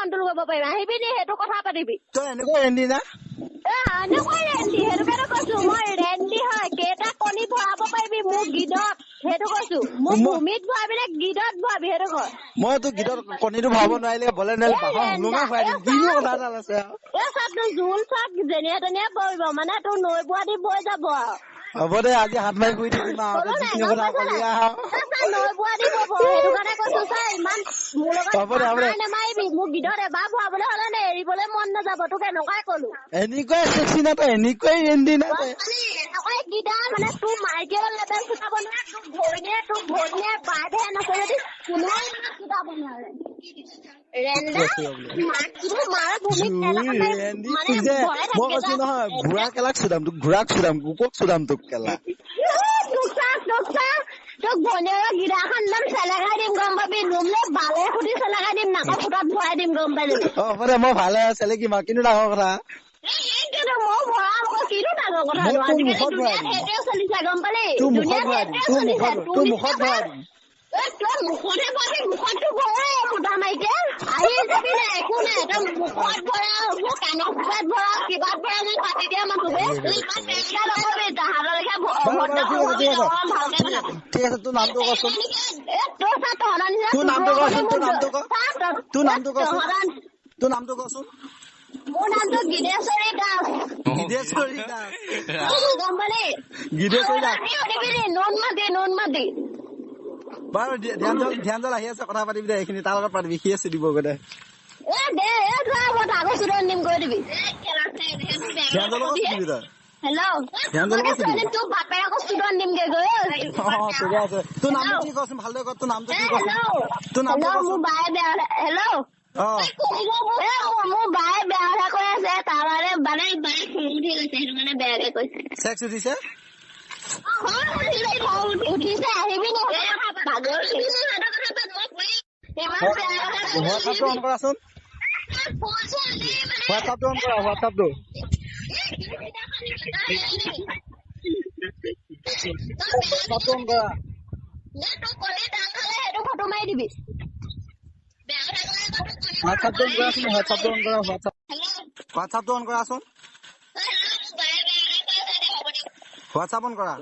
Control কৰিব পাৰিম। আহিবি নি সেইটো কথা পাতিবি। তই এনেকুৱা ৰেন্দি না? এ এনেকুৱাই ৰেন্দি, সেইটোকেতো কৈছো মই, ৰেন্দি হয়। কেইটা কণী ভৰাব পাৰিবি মোৰ গিদত সেইটো কৈছো। মোক ভূমিত ভৰাবি নে গিদত ভৰাবি সেইটো ক। মই তোৰ গীতত কণীটো ভৰাব নোৱাৰিলে বলে নোৱাৰিলে বাঁহৰ হোলোঙা খুৱাই দিম, কিনো কথা এডাল আছে আৰু। এ চাব, তোৰ জোল চাব যেনিয়ে তেনিয়ে পৰিব, মানে তোৰ নৈ বোৱা দি বৈ যাব আৰু। হ'ব দে, আজি হাত মাৰি শুই থাকিম আৰু। ক'লো নাই, যিখিনি গম কথা পাইছ কলি নাই? আৰু। চা, নৈ বোৱা দি বব, সেইটো কাৰণে কৈছো। চা, ইমান মোৰ লগত হ'ব দে, হ'ব দে। মাৰ নামাৰিবি। মোক গিদত এবাৰ ভৰাবলৈ হলে নে এৰিবলৈ মন নাযাব, তোক এনেকুৱাই কলো। এনেকুৱাই চেক্সি না তই, এনেকুৱাই ৰেন্দি না তই? এনেকুৱাই গিদা, মানে তোৰ মাইকেও লেবেল চুটাব নোৱাৰে, তোৰ ভনীয়ে বাই ভেন আছে যদি কোনেও মানে চুটাব নোৱাৰে। ৰেন্দা মাক মাৰ ভূমিত এলাকা মাৰি ৰেন্দি মানে তোক যে ভৰাই মই থাকে। কৈছো নহয়, ঘোঁৰা কেলাক চুদাম তোক, ঘোঁৰাক চুদাম, কুকুৰক চুদাম তোক কেলা। তোক চা, তোক ভনীয়েৰৰ গিদাখন একদম চেলেকাই দিম, গম পাবি। নোম লৈ বালে সুধি চেলেকাই দিম, নাকৰ ফুটাত ভৰাই দিম, গম পাই যাবি। অ হ'ব দে, মই ভালে চেলেকিম আৰু, কিন্তু ডাঙৰ কথা। কিন্তু ময়ো ভৰাম আকৌ, কিনো ডাঙৰ মই কথানো। তোৰ আজিকালি মুখত ভৰাই দুনিয়াত দিম। সেইটোৱে চলিছে, গম পালি? তোৰ মুখত দুনিয়াত ভৰাই দিম, সেইটোৱে তোৰ চলিছে। মুখত, তোৰ তোৰ মুখত নিচিনা ভৰাই দিম। এ তই মুখতহে ভৰাবি, মুখততো ভৰাই মোটা মাইকে আহি যাবি নাই, একো নাই। তই মুখত ভৰা, মোৰ কাণৰ ফুটাত ভৰা, কিবাত ভৰা, মই পাতি দিয়া মানুহ বে। তই ইমান বেয়া নকবি, তাহাঁতৰ লেখীয়া বাৰু অভদ্ৰ বাৰু, ঠিক আছে, ঠিক আছে। অকণ ভালকে কথা পাত। ঠিক আছে, তোৰ নামটো কচোন। এ তই চা, তহঁতৰ নিচিনা তোৰ নামটো কচোন, তোৰ নামটো ক। চা, তোৰ নামটো কচোন। তহঁতৰ তোৰ নামটো কচোন। মোৰ নামটো গিদেশ্বৰী দাস। গিদেশ্বৰী দাস। গম পালি? গিদেশ্বৰী দাস। সুধিবি নি, নুনমাটি, নুনমাটি। বাৰু, ধ্যানজল আহি আছে, কথা পাতিবি দে। এইখিনি তাৰ লগত পাতিবি, সিয়ে চিনিব গৈ দে। এ দে, এ যা, মই তাকো চুদন দিম, কৈ দিবি। ধ্যানজলকো চিনিবি তই? হেল্ল'। ধ্যানজলকো চিনিবি? তোৰ বাপেৰকো চুদন দিমগে গৈ। অ ঠিকে আছে। তোৰ নামটো কি কচোন? ভালদৰে ক, তোৰ নামটো এ কি কচোন? হেল্ল'। তোৰ নামটো হেল্ল', কচোন। মোৰ বায়ে বেয়া, হেল্ল'। অ। এ মোৰ বায়ে বেয়া কথা কৈ আছে, তাৰ কাৰণে মানে বায়ে খং উঠি গৈছে, সেইটো কাৰণে বেয়াকে কৈছে। চেক্স উঠিছে? উঠিছে। আহিবি নি পাগল, ইমান বেয়া কথা। হোৱাটছআপটো অন কৰাচোন, হোৱাটছআপটো অন কৰা, হোৱাটছআপটো। হোৱাটছআপটো অন কৰা। ফটো মাৰি দিবি। হোৱাটছআপটো অন কৰাচোন, হোৱাটছআপটো অন কৰা, হোৱাটছআপ, হোৱাটছআপটো অন কৰাচোন, হোৱাটছআপ অন কৰা।